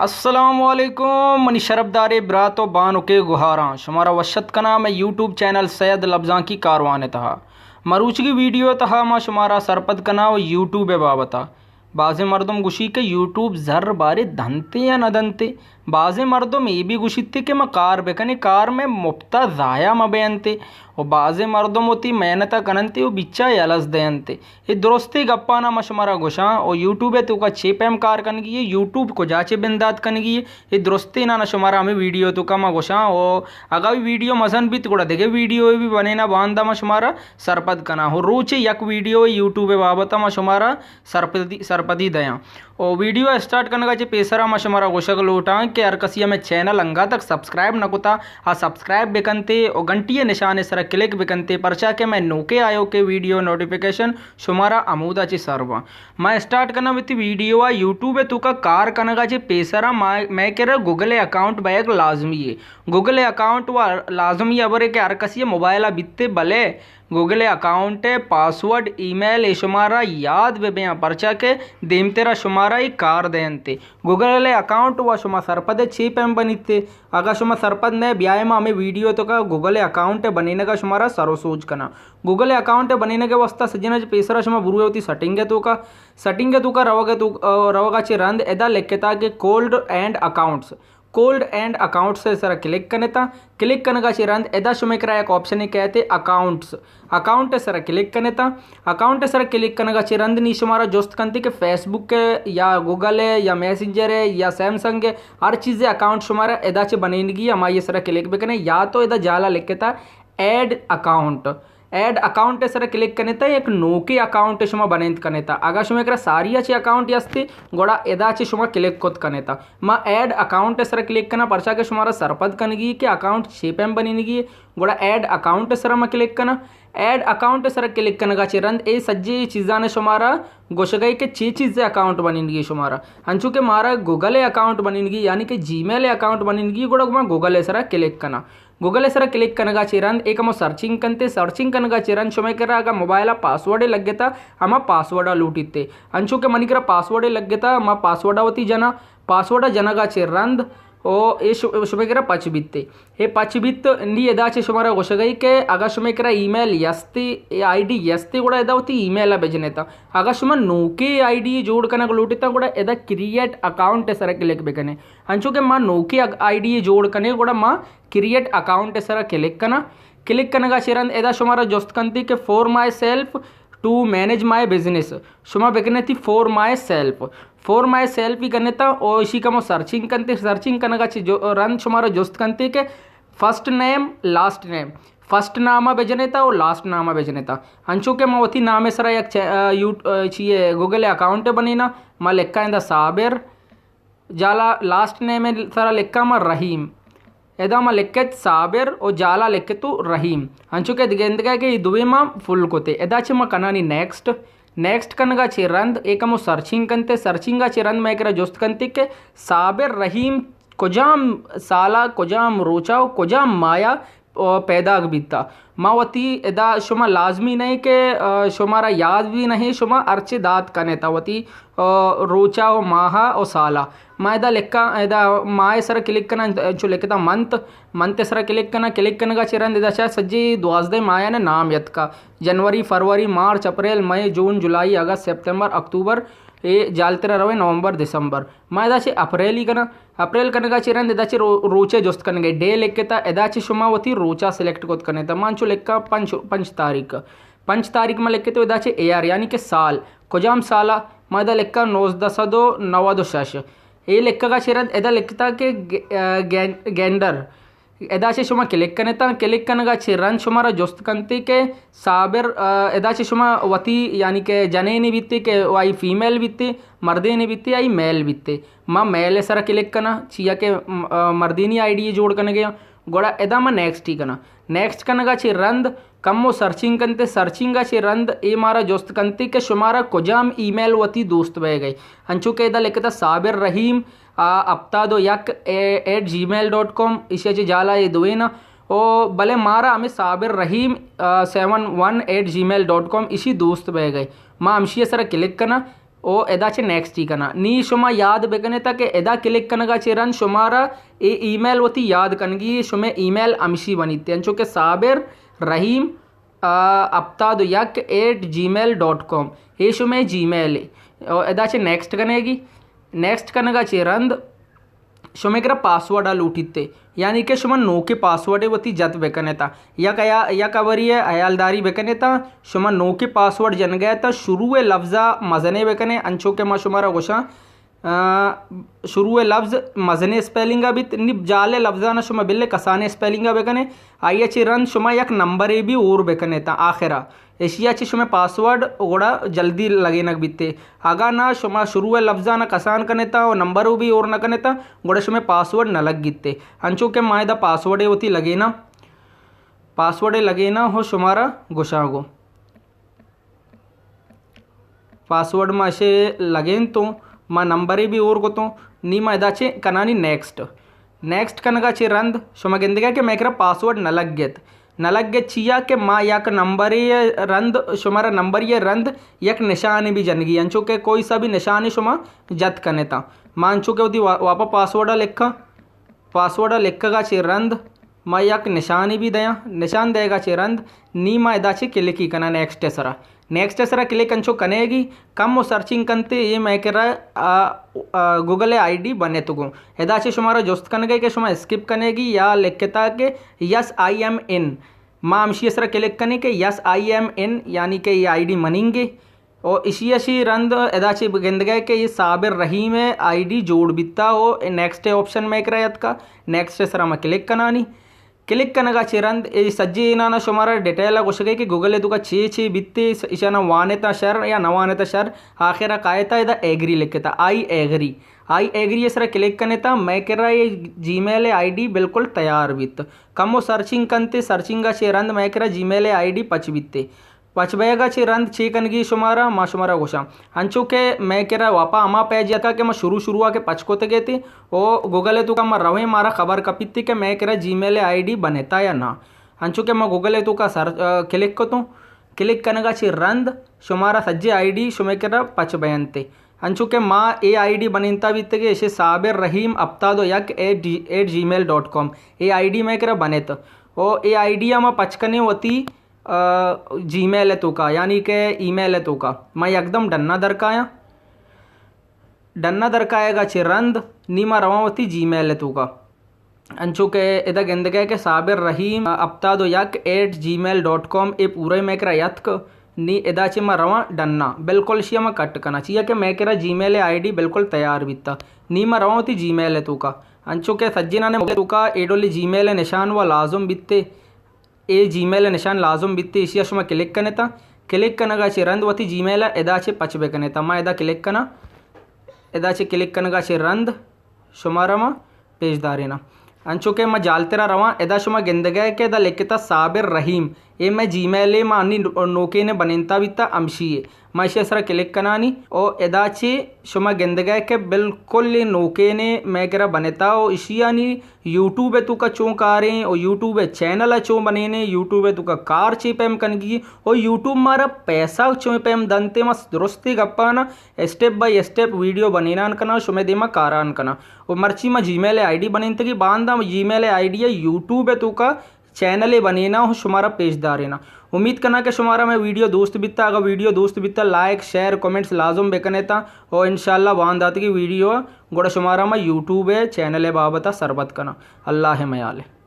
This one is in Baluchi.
السلام علیکم منی شرپداریں برات و بانکیں گہاراں، شمارا وش اتک کناں مئے یوٹیوب چینل سید لبزانکی کاروان ءِ تہا۔ مروچگی ویڈیو ءِ تہا ما شمارا سرپد کناں و یوٹیوب ءِ بابت ءَ۔ بازیں مردم گوشی کہ یوٹیوب زر بارے دنتے یا نہ دنتے۔ بازیں مردم اے بھی گوشیت کہ ما کار بکنیں، کار مئے مپت ءَ ضائع مہ بینتے۔ و بازیں مردم وتی محنت ءَ کننتے و بچا یلس دینتے۔ اے درستیں گپاناں ما شمارا گوشاں۔ و یوٹیوب ءِ توکا چے پیم کار کنگی اے، یوٹیوب کجا چہ بندات کنگی اے، اے درستیناں شمارا ہمے ویڈیو توکا ما گوشاں۔ و اگاں اے ویڈیو مزن بیت گڑا دگہ ویڈیو بھی بنیناں، باندا ما شمارا سرپد کناں۔ و روچے یک ویڈیو یوٹیوب ءِ بابت ما شمارا سرپدی، سرپدی دیاں۔ و ویڈیو ءِ اسٹارٹ کنگا چہ پیسرا ما شمارا گوشگ لوٹاں کہ ہر کسی ہمے چینل انگا تک سبسکرائب نہ کتا، آ سبسکرائب بکنتے و گھنٹی ءِ نشان ءِ سرا کلک بکنتے، پرچا کہ مئے نوکیں آیوکیں ویڈیو نوٹیفیکیشن شمارا ہمودا چہ سر باں۔ ما اسٹارٹ کناں وتی ویڈیو ءَ۔ یوٹیوب ءِ توکا کار کنگا چہ پیسرا ما، مئے کرا گوگل ءِ اکاؤنٹ بئیگ لازمی اے۔ گوگل ءِ اکاؤنٹ و لازمی ہبرے کہ ہر کسی ءِ موبائل ءَ بیتے، بلے گوگل ءِ اکاؤنٹ ءِ پاسورڈ، ای میل اے شمارا یاد بہ بیاں، پرچا کہ دیمترا شمارا اے کار دینتے۔ گوگل ءِ اکاؤنٹ و شما سرپد چے پیم بنیتے۔ اگاں شما سرپد نہ، بیائے ما ہمے ویڈیو توکا گوگل ءِ اکاؤنٹ ءِ بنینگا شمارا سر و سوج کناں۔ گوگل ءِ اکاؤنٹ ءِ بنینگ ءِ واسطہ سجنا چہ پیسرا شما بروے وتی سیٹنگ ءِ توکا۔ سیٹنگ ءِ توکا روگا تو، روگا چہ رند ادا لکھتا کہ cold and accounts. Cold and accounts ءِ سرا کلک کنتا۔ کلک کنگا چہ رند ادا شمئے کرا یک آپشنے کئیت اکاؤنٹس۔ اکاؤنٹ ءِ سرا کلک کنتا۔ اکاؤنٹ ءِ سرا کلک کنگا چہ رند نی شمارا جست کنتی کہ فیس بک ءِ یا گوگل ءِ یا میسنجر ءِ یا سیمسنگ ءِ، ہر چیز ءِ اکاؤنٹ شمارا ادا چہ بنینگی، ہمائی ءِ سرا کلک بکنے یا تو ادا جالا لکھتا ایڈ اکاؤنٹ۔ ایڈ اکاؤنٹ ءِ سرا کلک کنتا، یک نوکیں اکاؤنٹ شما بنینت کنتا۔ اگاں شمئے کرا ساری ءَ چہ اکاؤنٹ ہستی، گڑا ادا چہ شما کلک کت کنتا۔ ما ایڈ اکاؤنٹ ءِ سرا کلک کناں، پرچا کہ شمارا سرپد کنگی کہ اکاؤنٹ چے پیم بنینگی۔ گڑا ایڈ اکاؤنٹ ءِ سرا ما کلک کناں۔ ایڈ اکاؤنٹ ءِ سرا کلک کنگا چہ رند اے سجے چیزاں شمارا گوشگئی کہ چے چیز ءِ اکاؤنٹ بنینگی شمارا۔ انچو کہ مارا گوگل ءِ اکاؤنٹ بنینگی، یعنی کہ جی میل ءِ اکاؤنٹ بنینگی، گڑا ما گوگل ءِ سرا کلک کناں۔ گوگل ءِ سرا کلک کنگا چہ رند اے کمو سرچنگ کنتے، سرچنگ کنگا چہ رند شمئے کرا اگاں موبائل ءَ پاسورڈے لگتا، ہما پاسورڈ ءَ لوٹیتے۔ انچو کہ منی کرا پاسورڈے لگتا، ما پاسورڈ ءَ وتی جناں، پاسورڈ ءَ جنگا چہ رند او اے ش-، شمئے کرا پچ بیتے۔ اے پچ بیت، نی ادا چہ شمارا گوشگئی کہ اگاں شمئے کرا ای میل یستی، اے آئی ڈی یستی، گڑا ادا وتی ای میل ءَ بجنتا۔ اگاں شما نوکیں آئی ڈی جوڑ کنگ لوٹتا، گڑا ادا کریئیٹ اکاؤنٹ ءِ سرا کلک بکنے۔ انچو کہ ما نوکیں اگ-، آئی ڈی جوڑ کنیں، گڑا ما کریئیٹ اکاؤنٹ ءِ سرا کلک کناں۔ کلک کنگا چہ رند ادا شمارا جست کنتی کہ for myself to manage my business. شما بکنتی for myself. For myself ہی کنتا او اشی کمو سرچنگ کنتے، سرچنگ کنگا چہ جو-، رند شمارا جست کنتی کہ first name, last name. First نام ءَ بجنتا او لاسٹ نام ءَ بجنتا۔ انچو کہ ما وتی نام ءِ سرا یک چے-، آ، یوٹ-، آ، چیے گوگل ءِ اکاؤنٹ بنینا، ما لکھا اندا صابر۔ جالا لاسٹ نیم ءِ سرا لکھاں ما رحیم۔ ادا ما لکھت صابر و جالا لکھتو رحیم۔ انچو کہ گندگا کہ اے دوئیں ما فل کتے۔ ادا چہ ما کنانی نیکسٹ۔ نیکسٹ کنگا چہ رند اے کمو سرچنگ کنتے، سرچنگا چہ رند مئے کرا جست کنتے کہ صابر رحیم کجام سالا، کجام روچا و کجام مایا پیداک بیتا۔ ما وتی ادا شما لازمی نہ کہ، آ، شمارا یاد بھی نہ، شما ہرچے دات کنیتا وتی، آ، روچا و ماہا و سالا۔ ما ادا لکھاں، ادا ماہ ءِ سرا کلک کناں، انچو لکھتا منتھ، منتھ ءِ سرا کلک کناں، کلک کنگا چہ رند ادا چہ سجی دوازدہ ماہاں نام یتکا، جنوری، فروری، مارچ، اپریل، مئی، جون، جولائی، اگست، سپتمبر، اکتوبر، اے جالترا روے نومبر، دسمبر۔ ما ادا چہ اپریل ءَ کناں۔ اپریل کنگا چہ رند ادا چہ رو-، روچے جست کنگے، ڈے لکھتا، ادا چہ شما وتی روچا سلیکٹ کت کنیتا۔ ما انچو لکھاں پنچ، پنچ تاریخ۔ پنچ تاریخ ما لکھتو ادا چہ ایئر، یعنی کہ سال۔ کجام سالا؟ ما ادا لکھاں نوزدہ سد و نود و شش۔ اے لکھگا چہ رند ادا لکھتا کہ گ-، آ، گین-، گینڈر۔ ادا چہ شما کلک کنیتا، کلک کنگا چہ رند شمارا جست کنتے کہ صابر، آ، ادا چہ شما وتی، یعنی کہ جنینے بیتے کہ آئی فیمیل بیتے، مردینے بیتے، آئی میل بیتے۔ ما میل ءِ سرا کلک کناں، چیا کہ، م-، آ، مردینی آئی ڈی جوڑ کنگے آں۔ گڑا ادا ما نیکسٹ ہی کناں۔ نیکسٹ کنگا چہ رند کمو سرچنگ کنتے، سرچنگا چہ رند اے مارا جست کنتے کہ شمارا کجام ای میل وتی دوست بئیگئے۔ انچو کہ ادا لکھتا صابر رحیم، آ، ہپتاد و یک ایٹ جی میل ڈاٹ کام، ایشی ءَ چہ جالا اے دوئیناں۔ او بلے مارا ہمے صابر رحیم، آ، seven one at Gmail dot کام ایشی دوست بئیگئے۔ ما ہمشی ءِ سرا کلک کناں۔ او ادا چہ نیکسٹ ای کناں۔ نی شما یاد بکنیتا کہ ادا کلک کنگا چہ رند شمارا اے ای میل وتی یاد کنگی، شمے ای میل ہمشی بنیت، انچو کہ صابر رحیم، آ، ہپتاد و یک eight Gmail dot com, اے شمے جی میل اے۔ او ادا چہ نیکسٹ کنیگی، نیکسٹ کنگا چہ رند شمے کرا پاسورڈ ء لوٹیت، یعنی کہ شما نوکیں پاسورڈے وتی جت بکنیتا۔ یک ایا-، یک ہبری ء ہیالداری بکنیتا، شما نوکیں پاسورڈ جنگئے تا شروع ء لفظا مزنے بکنے، انچو کہ ما شمارا گوشاں، آ، شروع ء لفظ مزنے اسپیلنگا بیت، نی جالے لفظانا شما بلے کسانیں اسپیلنگا بکنے، آئی ء چہ رند شما یک نمبرے بھی اور بکنیتا آخرا۔ ایشی ء چہ شمئے پاسورڈ گڑا جلدی لگینگ بیت۔ اگاں نہ شما شروع ء لفظاں کسان کنیت و نمبر و بھی اور نہ کنیت، گڑا شمئے پاسورڈ نہ لگیت۔ انچو کہ ما ادا پاسورڈ وتی لگیناں، پاسورڈ لگیناں و شمارا گوشاں گوں۔ پاسورڈ ما اشے لگینتوں، ما نمبرے بھی اور کتوں، نی ما ادا چہ کنانی نیکسٹ۔ نیکسٹ کنگا چہ رند شما گندگا کہ مئے کرا پاسورڈ نہ لگت۔ نہ لگت چیا کہ ما یک نمبرے رند، شمارا نمبرے رند یک نشانے بھی جنگی، انچو کہ کوئی سا بھی نشانے شما جت کنیتا۔ ما انچو کہ وتی وا-، واپا پاسورڈا لکھاں۔ پاسورڈ ء لکھگ ء چہ رند ما یک نشانے بھی دیاں، نشان دئیگ ء چہ رند نی ما ادا چہ کلکی کناں نیکسٹ ء سرا۔ نیکسٹ ء سرا کلک انچو کنئیگی، کم و سرچنگ کنتے، اے مئے کرا، آ، آ، گوگل ء آئی ڈی بنت گوں۔ ادا چہ شمارا جست کنگے کہ شما اسکپ کنئیگی یا لکھتا کہ یس آئی ایم ان۔ ما ہمشی ء سرا کلک کنیں کہ یس آئی ایم ان، یعنی کہ اے آئی ڈی مننگے۔ و اشی ء چہ رند ادا چہ گندگئے کہ اے صابر رحیم ء آئی ڈی جوڑ بیتا و نیکسٹ ء آپشن مئے کرا اتکا، نیکسٹ ء سرا ما کلک کنانی۔ کلک کنگا چہ رند اے سجے اینانا شمارا ڈیٹیل ء گوشگئے کہ گوگل ء توکا چے چے بیتے، ایشانا وانتا شر یا نہ وانتا شر، آخر ء کایتا ادا ایگری لکھتا، آئی ایگری۔ آئی ایگری ء سرا کلک کنتا، مئے کرا اے جی میل ء آئی ڈی بالکل تیار بیت۔ کمو سرچنگ کنتے، سرچنگ ء چہ رند مئے کرا جی میل ء آئی ڈی پچ بیتے۔ پچ بئیگ ء چہ رند چے کنگی شمارا، ما شمارا گوشاں۔ انچو کہ مئے کرا واپا ہما پیج اتکا کہ ما شروع شروع ء کہ پچ کتگ ات، او گوگل ء توکا ما رویں، مارا خبر کپیت کہ مئے کرا جی میل ء آئی ڈی بنتا یا نہ۔ انچو کہ ما گوگل ء توکا سر-، آ، کلک کتوں، کلک کنگ ء چہ رند شمارا سجے آئی ڈی شمئے کرا پچ بینت۔ انچو کہ ما اے آئی ڈی بنینتا بیتگے، ایشی صابر رحیم ہپتاد و یک eight Gmail dot com, اے آئی ڈی مئے کرا بنت۔ او اے آئی ڈی ء ما پچ کنیں وتی آ، جی میل ء توکا، یعنی کہ ای میل ء توکا۔ ما یکدم ڈن ء درکایاں۔ ڈن ء درکایگ ء چہ رند نی ما رواں وتی جی میل ء توکا۔ انچو کہ ادا گندگئے کہ صابر رحیم ہپتاد و یک eight Gmail dot com اے پورے مئے کرا یتک۔ نی ادا چہ ما رواں ڈن ء۔ بالکل اشی ء ما کٹ کناں۔ چیا کہ مئے کرا جی میل ء آئی ڈی بالکل تیار بیتا۔ نی ما رواں وتی جی میل ء توکا۔ انچو کہ سجینانے موبائل ء توکا اے ڈولی جی میل ء نشان و لازم بیتے۔ اے جی میل ء نشان لازم بیت، ایشی ء شما کلک کنیت۔ کلک کنگ ء چہ رند وتی جی میل ء ادا چہ پچ بہ کنیت۔ ما ادا کلک کناں، ادا چہ کلک کنگ ء چہ رند شمارا ما پیش داریناں۔ انچو کہ ما جالترا رواں، ادا شما گندگ ء کہ ادا لکھتا صابر رحیم، اے مئے جی میل ء ما انی نوکین ء بنینتا بیتا ہمشی ء۔ ما ایشی ء سرا کلک کنانی او ادا چہ شما گندگ ء کہ بالکل اے نوکین ء مئے کرا بنتا او ایشی آنی یوٹیوب ء توکا چون کاریں او یوٹیوب ء چینل ء چون بنینے، یوٹیوب ء توکا کار چے پیم کنگی او یوٹیوب مارا پیسہ چون پیم دنتے۔ ما درستی گپانا اسٹیپ بائی اسٹیپ ویڈیو بنینان کناں، شمئے دیما کاران کناں۔ او مرچی ما جی میل ء آئی ڈی بنینتگی، باندا جی میل ء آئی ڈی ء یوٹیوب ء توکا چینلے بنیناں و شمارا پیش داریناں۔ امیت کناں کہ شمارا مئے ویڈیو دوست بیتا۔ اگاں ویڈیو دوست بیتا، لائک، شیئر، کمنٹس لازم بکنیتا و انشاءاللہ بانداتگی ویڈیو گڑا شمارا ما یوٹیوب ء چینل ء بابتا سربت کناں۔ اللہ ء میال ء۔